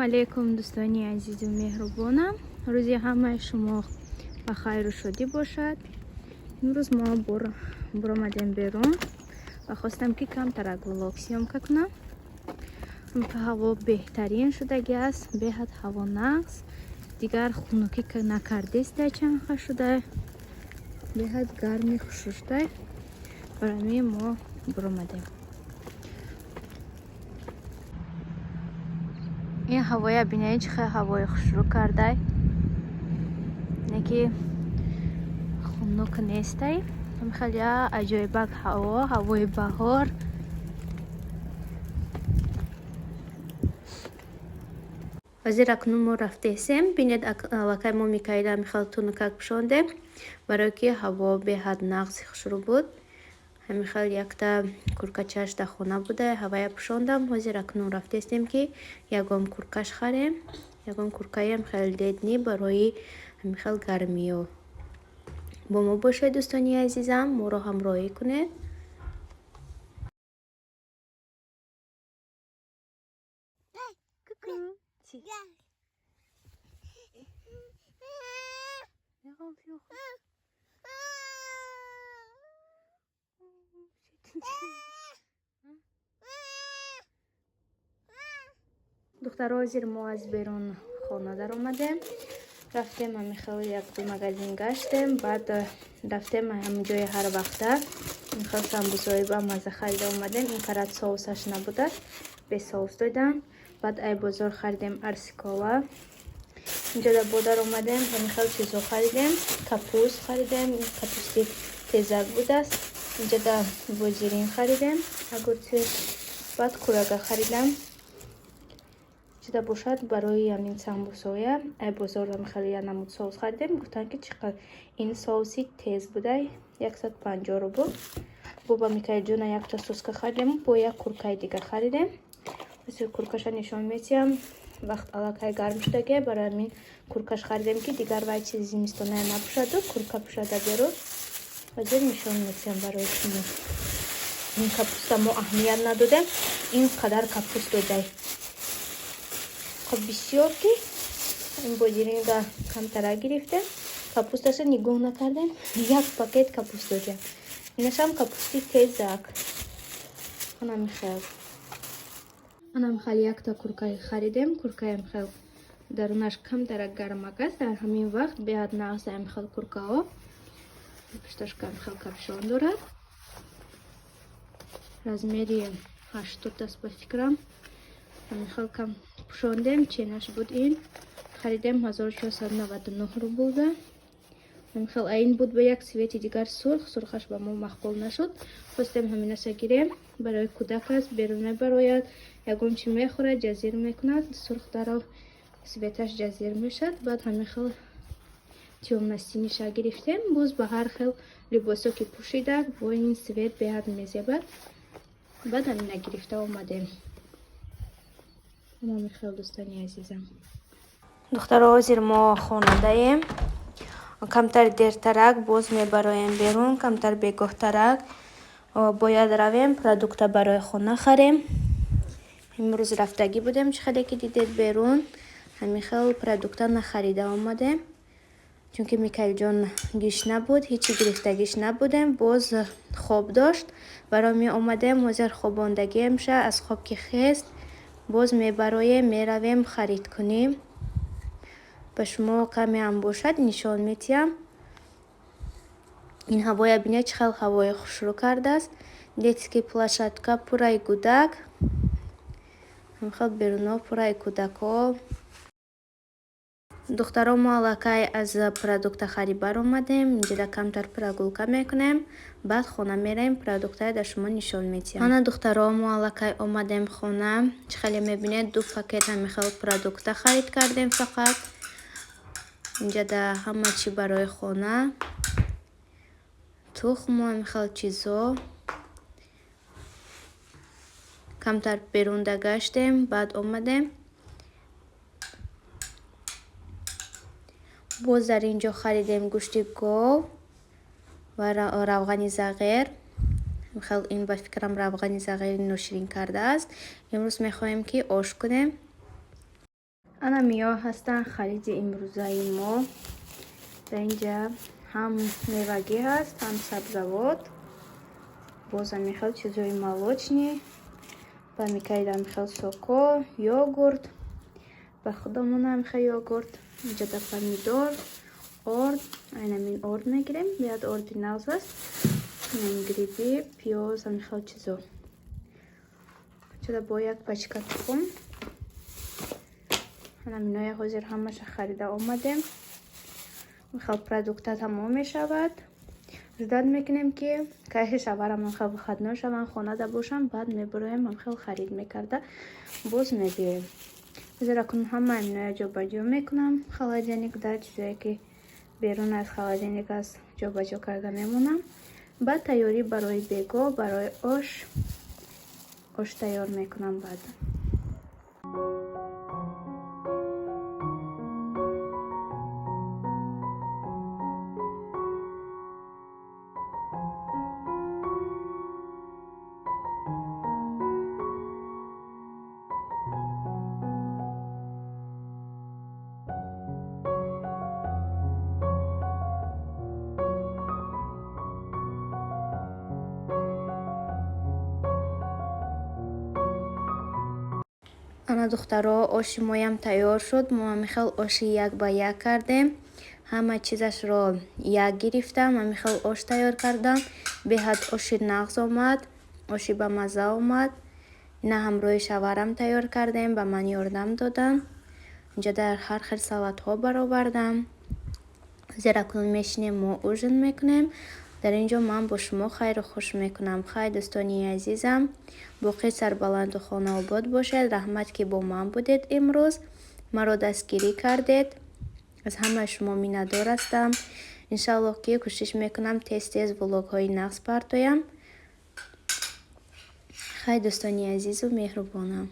Алейкум, дӯстони азизу меҳрубонам. Рӯзи ҳамаи шумо ба хайру шодӣ бошад. Имрӯз мо буромадем берун ва хостам, ки камтарак влог съёмка кунам. Ҳаво беҳтарин шудаги аст, беҳад ҳаво нағз, дигар хунукӣ накардеста, чанха шуда, беҳад гарми хушрӯ шуда. Барои мо буромадем. Ин ҳавоя бинед, чӣ хел ҳавои хушрӯ кардай, не ки хунук нестай. Хеле аҷоибак ҳаво, ҳавои баҳор. Ҳозир акнун мо рафтесем. Бинед, аллакай мо Микаила михел тунукак пӯшондем, барое ки ҳаво беҳад нағзи хушрӯ буд. Ҳамин якта куркачаш дар хона буда, ҳавая пӯшондам. Ҳозир акнун рафтестем, ки ягон куркаш харем, ягон куркаям хеле летний барои ҳамин хел гармиё. Бо мо бошед, дӯстони азизам, моро ҳамроҳӣ кунед. Духтаро, ҳозир мо аз берун хона даромадем. Рафтем, ҳамин хел як ду магазин гаштем, баъд рафтем ҳамин ҷои ҳар вақта, ин хел самбусои ба маза харида омадем. Ин карат соусаш набудааст, бе соус додам. Баъд ай бозор харидем арсикола. Инҷо дар бодар омадем, ҳамин хел чизо харидем, капуст харидем, капусти тезак будааст. Инҷа да бозирин харидем, огурцы, баъд курага харидам. Чида бошад, барои ҳамин самбусоя ай бозор хеле як намуд соус харидем. Гуфтанд, ки чӣ ин соуси тез будай, 150 рубл. Бо ба Микаилҷона якта соска харидем, бо як куркаи дига харидем. Ҳозир куркаша нишон метиҳам. Вақт аллакай гарм шудаге, барои ҳамин куркаш харидем, ки дигар вай чизи зимистоная напӯшаду курка пӯшада берун. Ҳозир нишон метиҳам барои шумо. Ин капуста мо аҳамият надодем, ин қадар капуст додай. Хоб, бисёр ки ин бодиринга камтара гирифтем, капусташа нигоҳ накардем, як пакет капуст додем. Инашам капусти тезак. Анамихел, анамихел якта куркаи харидем. Куркаям хел дарунаш камтара гармак аст, дар ҳамин вақт беҳад нағз. Амихел куркаҳо пушташ камхел капюшон дорад, размери 80 аст ба фикрам. Ҳамин кам пӯшондем, ченаш буд. Ин харидем 1499 рублда. Ҳамин ин буд ба як цвети дигар, сурх. Сурхаш ба мо мақбул нашуд, хостем ҳаминаса гирем. Барои кӯдак аст, берун мебарояд, ягон чи мехӯрад, ҷазир мекунад. Сурх даро цветаш ҷазир мешад. Баъд ҳамин хел тёмно-синий ша гирифтем. Боз ба ҳар хел либосо ки пӯшида, бо ин цвет беҳад мезебад. Баъд ҳамина гирифта омадем. Михел, дӯстони азизам. Духтаро, ҳозир мо хонадаем. Камтар дертарак боз мебароем берун, камтар бегоҳтарак бояд равем, продукта барои хона харем. Имрӯз рафтагӣ будем, чӣ хеле ки дидед, берун ҳамин хел продукта нахарида омадем, чунки Микаилҷон гиш набуд, ҳечи гирифтагиш набудем, боз хоб дошт. Барои меомадем, ҳозир хобондагиемша, аз хоб ки хест, боз мебароем, меравем харид кунем. Ба шумо камеам бошад нишон метиҳам. Ин ҳавоя бинед, чӣ хел ҳавои хушрӯ кардааст. Детский площадка пурраи кӯдак, хел беруно пурраи кӯдакҳо. Духтаро, мо аллакай аз продуктахарӣ баромадем. Инҷода камтар прогулка мекунем, баъд хона меравем, продуктае дар шумо нишон медиҳам. Ана, духтаро, мо аллакай омадем хона. Чӣ хеле мебинед, ду пакет ҳамин хел продукта харид кардем фақат. Инҷода ҳама чӣ барои хона, тухму ҳамин хел чизо. Камтар берунда гаштем, баъд омадем. Боз дар ин ҷо харидем гӯшти гов ва равғани зағир. Хел ин ба фикрам равғани зағири ноширин кардааст. Имрӯз мехоҳем, ки ош кунем. Ана миё ҳастанд хариди имрӯзаи мо. Дар инҷа ҳам мевагӣ ҳаст, ҳам сабзавот. Боз ҳамин хел чизҳои молочный. Ба Микаил ҳамин хел соко, йогурт. Ба худамон ҳамин хел йогурт. Инҷода помидор, орд. Айнамин орд мегирем. Биёд, орди нағз аст. Инам гриби, пиёз, ҳамин хел чизо. Инҷода бо як пачка тухм. Ҳаминоя ҳозир ҳамаша харида омадем. Хел продукта тамом мешавад. Ждать мекунем, ки кайхи шаварам хел выходной шаванд, хонада бошам, баъд мебуроем, ҳамхел харид мекарда боз мебиёем. Ҳозир акнун ҳама аминоя ҷобаҷо мекунам холодильник дар, чизое ки берун аз холодильник аст, ҷобаҷо карда мемонам. Баъд тайёрӣ барои бего, барои ош тайёр мекунам баъд. Ана, духтаро, оши моям тайёр шуд. Мо ҳамин оши як ба як кардем. Ҳама чизашро як гирифтам, ҳамин хел ош тайёр кардам. Беҳад оши нағз омад, оши бамазза омад. Ина ҳамроҳи шаварам тайёр кардем, ба ман ёрдам доданд. Инҷа дар ҳар хел салатҳо баровардам. Зер акнун мешинем, мо ужин мекунем. Дар ин ҷо ман бо шумо хайру хуш мекунам. Хайр, дӯстони азизам, боқӣ сарбаланду хонаобод бошед. Раҳмат, ки бо ман будед имрӯз, маро дастгирӣ кардед. Аз ҳамаи шумо миннатдор ҳастам. Иншаллоҳ, ки кӯшиш мекунам, тез тез влогҳои нағз партоям. Хайр, дӯстони азизу меҳрубонам.